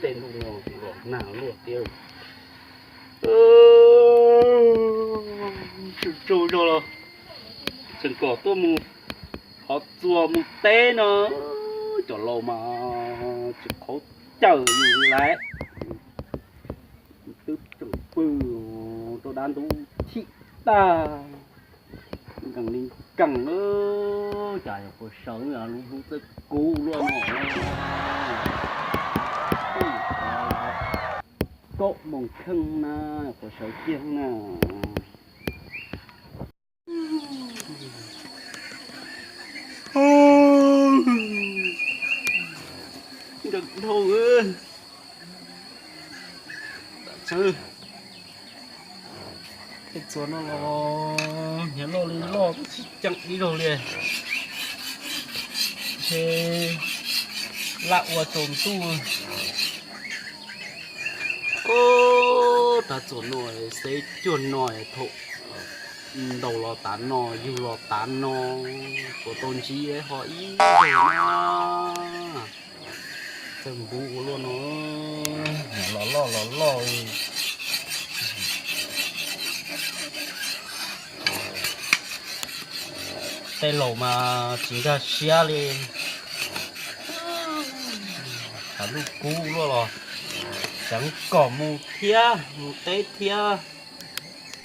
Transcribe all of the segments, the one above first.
Tej ntuj no los nag luaj tiag. Tsaug zog los tseem kom tuaj mus qhov txua mus teb no, cov laus mas tsis qhov cawm yus li lawm. Twb tseem pw rau dab ntub chim tag, nkees li nkees, cas yuav puas sawv lub hnub txawj kub luaj no. Kaum moos kheej na, puas sawv kiag na. Nkees dhau, tam txawv. Tej txua no los hniav loj li loj, tsis ceem ib zaug li. Ntshe laj ua tsaus ntuj. Ub, rab txuas no, xeb cuag no thaum ntaus los tav no, yug los tav no, puas tau ntsib ho ib zaug na. Txawj npub ua luaj no, los loj los loj li. Tej laus mas tsis nkag siab li. Tshav ntuj kub luaj los tseev kom mus thiab, mus teb thiab,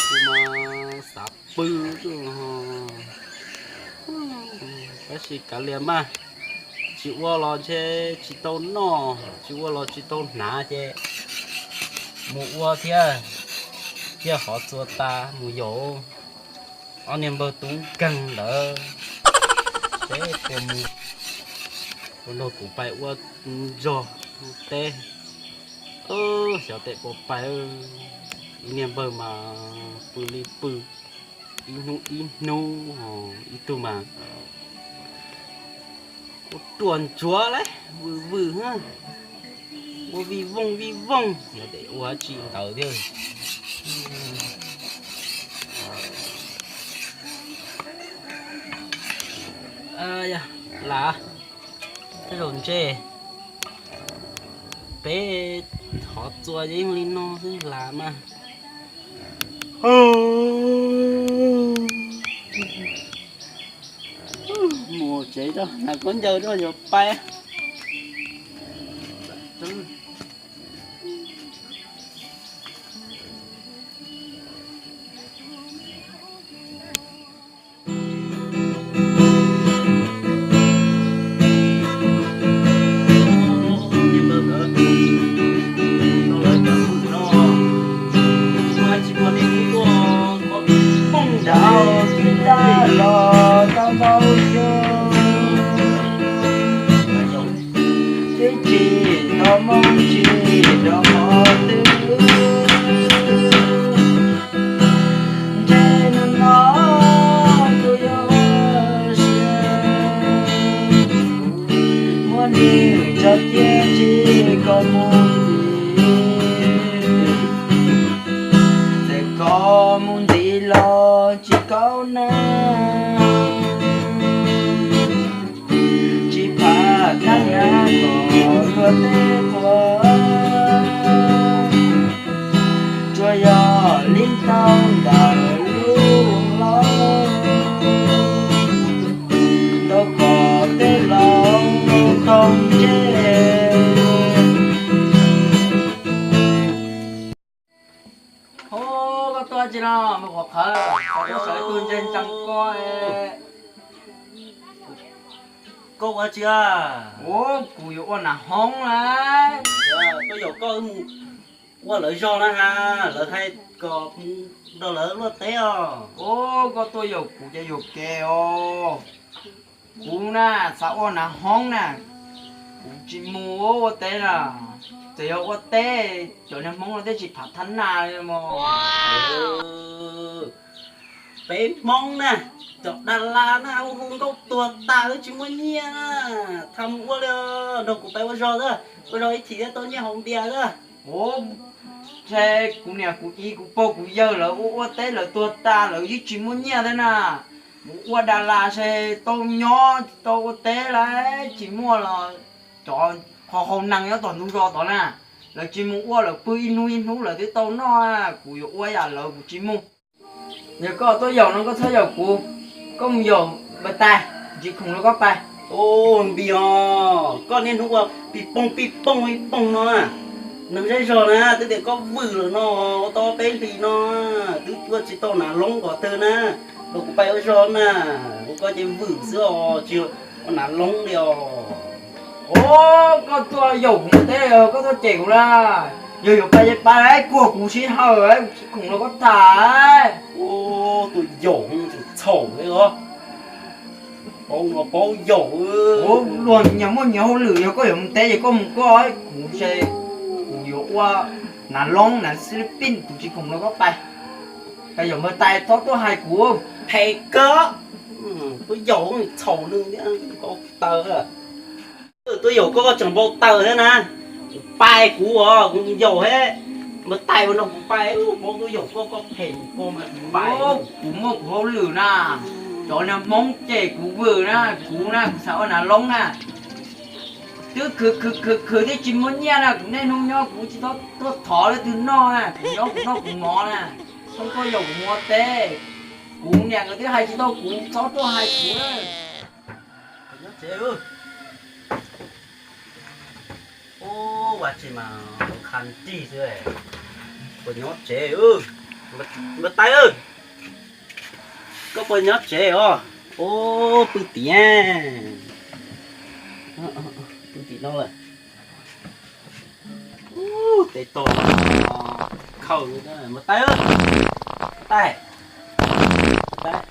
kuv mas xav pw. Tab sis kav liam mas, tsis ua los ntshe tsis tau noj, tsis ua los tsis tau hnav ces mus ua thiab, ciaj qhov txua tas mus yaum ob niag npawg tub nkeeg ntawd seb puas mus, puas nrog kuv pais ua zog teb. Xyov tes puas pais, ib niag npawg mas pw li pw, ib hnub ib hnub, ib tug mas ua ruam ntsuav lawm, vwm vwm, ua vij vooj vij vooj, yog tes ua tsis ntawd thiab. Lam, tej zaum ntshe peb qhov txua yeej li no xwb lam mas. Mus tsev tso, hnav khaub ncaws tso yuav pais. Tsis tau mob tsis rau qhov twg, ntshe hnub no kuv yuav ua siab. Muab nws tso cia tsis kom mus ntxiv, txawm kom mus ntxiv los tsis kaum na. Tsis pab tag nrho kom luag tej qhua, tsuas yog li ntau ntawm lub hlob, tau kom tej laus tau ntsej. Ho, koj tuaj tsi no me quas qhawv, koj tuaj sawv tus ntse ntsees ko. Koj ua tsi a? Ua, kuv yuav ua nas hoob na. Tuaj yaum koj mus ua lawv zog na ha, lawv hais kom mus nrog lawv luaj teb os. Ua, koj tuaj yaum kuv ces yuam kev os. Kuv na, xav ua nav hoob na, kuv tsis mus ua teb na. Txawm yog ua teb, cov niag Hmoob no twb tsis phav thab naj li mog. Peb Hmoob na, cov Dalas na hu hu nkauj tuag tas twb tsis muaj nyiaj na. Tham mus ua li, nrog kuv pais ua zog xwb, ua zog ib chim thiab tau nyiaj haus npias xwb. Ua, ces kuv niam kuv txiv kuv pog kuv yawg lawv ua ua teb lawv tuag tas lawv yeej tsis muaj nyiaj thiab na. Mus ua Dalas ces tau nyob tsis tau ua teb lawm, tsis muaj los cov qhov hau nees nyob tom ntug zos tod na, lawv tsis mus ua lawv pw ib hnub ib hnub lawv twb tau noj. Kuv yuav ua yam lawv kuv tsis mus. Yog koj tuaj yaum no koj txhob yaum kuv, koj mus yaum npawg Tais, tsis khoom rau koj pais. Ua npis os, koj niaj hnub ua pis poog pis poog ib poog no, neeg zej zog na twb tias koj vwm lawm no, ua tau peb hlis no twb ua tsis tau nav loob kom twg na, los kuv pais ua zog na, ua koj ces vwm xwb os, tsis ua nav loob li os. Ua, koj tuaj yaum kuv mus teb, koj tuaj cem kuv na, yog yuav pais ces pais, kuag kuv sij hawm, kuv tsis khoom rau koj tham. Ua, tuaj yaum tseem txhaum thiab os. Paub no paub yaum. Ua, luag nyias muaj nyias hauj lwm, yog koj yuav mus teb ces koj mus koj, kuv ces kuv yuav ua nav loob nav xib lib pij, kuv tsis khoom rau koj pais. Pais yaum npawg Tais txhob tuaj hais kuv. Phem kawg, tuaj yaum txhaum nws thiab, npau taws. Tuaj yaum koj koj tseem npau taws thiab na. Pais kuv os, kuv yaum he, npawg Tais ua no kuv pais, paub tuaj yaum koj koj phem koj mas kuv pais. Kuv muaj kuv hauj lwm na, cov niag Hmoob cem kuv vwm na, kuv na kuv xav ua nav loob na. Twb khwv khwv khwv khwv twb tsis muaj nyiaj na, kuv niaj hnub nyob kuv tsis tau tuaj thov leej twg noj na, kuv nyob kuv noj kuv mov na. Txhob tuaj yaum kuv mus ua teb, kuv niam nkawd twb hais tsis tau kuv, txhob tuaj hais kuv na. Nyob tsev. Ua tsev mas kha nrig xwb. Puas nyob tsev? Npawg Tais, koj puas nyob tsev os? Ua pw tim, pw tim no lawm. Ub, tes tog khawb li. Npawg Tais, Tais, Tais,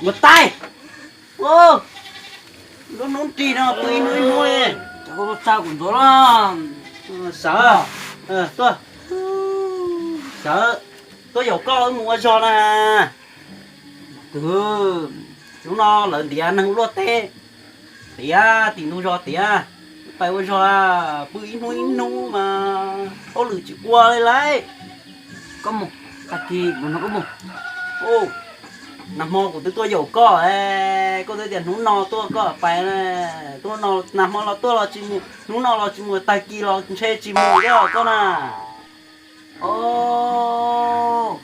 Npawg Tais. Lub hnub nrig no pw ib hnub ib hnub li. Cov koj tuaj tsa kuv ntxuav los. Sawv, tuaj, sawv, tuaj yaum koj wb mus ua zog na. Tus, hnub no lawv ntiav neeg luaj teb, tiav tim ntug zos tiav, pais ua zog pw ib hnub ib hnub mas hauj lwm tsis ua li lauj. Koj mus, tag kis kuv nrog koj mus. Nag hmo kuv twb tuaj yaum koj, koj twb tias hnub no tuaj koj pais, hnub no, nag hmo los tuaj los tsis mus, hnub no los tsis mus, tag kis los ntshe tsis mus thiab koj na. Os,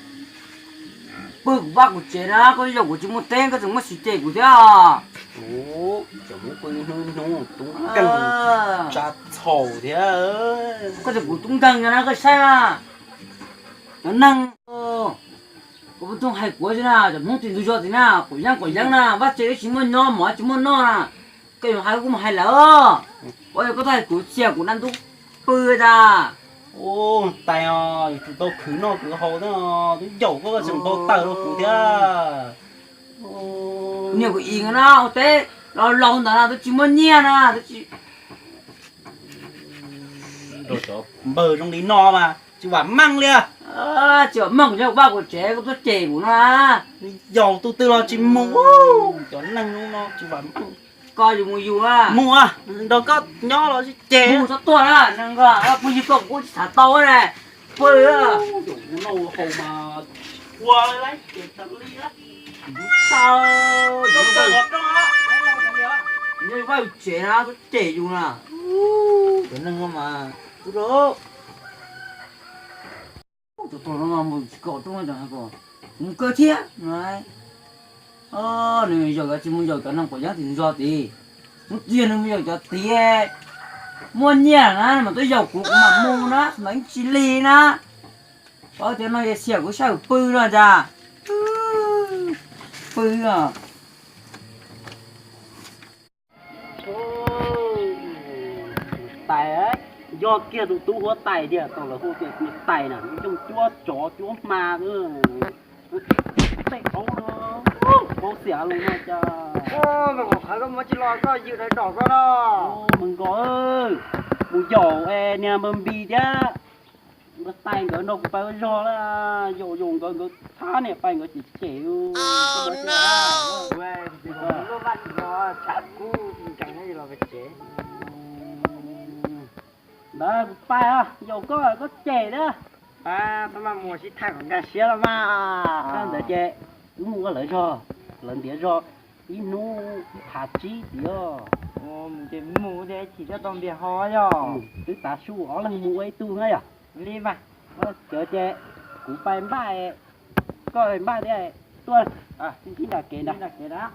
pw kuv vaj kuv tsev na, koj yaum kuv tsis muaj teb koj tseem muaj sim cem kuv thiab. Ub, cov Hmoob pw ib hnub ib hnub tub nkeeg tsa txhaum thiab. Koj tseem kuv tub nkeeg no na koj saib na. Cov neeg, koj puas tuaj hais kuv xwb na, cov Hmoob tim ntug zos tim na, quav yeeb quav yeeb na, vaj tsev tsis muaj nyob mov tsis muaj noj na. Koj yuav hais kuv mus hais lawm. Ua yog koj tuaj hais kuv cia kuv naj ntub pw tas. Ub, Tais os, yuav tsum tau khwv noj khwv haus na, twb yaum koj tseem npau taws rau kuv thiab. Niam kuv ib no na ua teb los laus ntawd na twb tsis muaj nyiaj na, twb tsis nrog cov npawg zoo li no mas tsis vam meej li. Tsis vam meej kuv nyob kuv vaj kuv tsev koj tuaj cem kuv no na. Yaum tus twg los tsis mus, cov neeg no tsis vam meej. Koj yuav mus yus a? Mus a, nrog koj nyob los tsis cem. Mus txhob tuaj na, neeg ko phooj ywg koj kuv tsis xav tau na. Pw, yaum mus noj haus mas ua li ces tas li. Nyob vaj tsev na, tuaj cem yus na. Cov neeg no mas tus no mus tsis kaum rooj, mus kawg thiab no. Nws yaum yuav tsis mus yaum cov neeg quav yeeb tim zos tid. Hnub twg nws mus yaum cov tid muaj nyiaj na mas tuaj yaum kuv, kuv mam mus na, mas yeej tsis lig na. Paub tias no yog xiam kuv sij hawm pw no ntag. Pw os. Tais, yog kiag tus tub huab tais tiag, tau lawv hu tias tais na, coj cuab tsov cuab hma xwb. Tej aub no, paub xiam los no cas. Koj mus tsis los koj ywm daws dom koj no. Mus nkaus, mus yaum niag npawg Npis thiab npawg Tais nkawd nrog kuv pais ua zog na. Yaum yaum nkawd, nkawd thab niam pais nkawd cem cem. Luaj vaj tsis los tsam kub nkees los pem tsev. Ntawd kuv pais, yaum koj koj cem thiab. Txhob maj mus sib tham kom nkag siab los mas. Ntawd ces wb mus ua lawv zog, lawv ntiav zog ib hnub ib phav tsib tiag. Ces mus ces chim coj tau npias ho yog. Twb tav su ob leeg mus ua ib tug na yog. Li mas, cov ces kuv pais npaj, koj npaj thiab tuaj, ntsib nram kev ntag.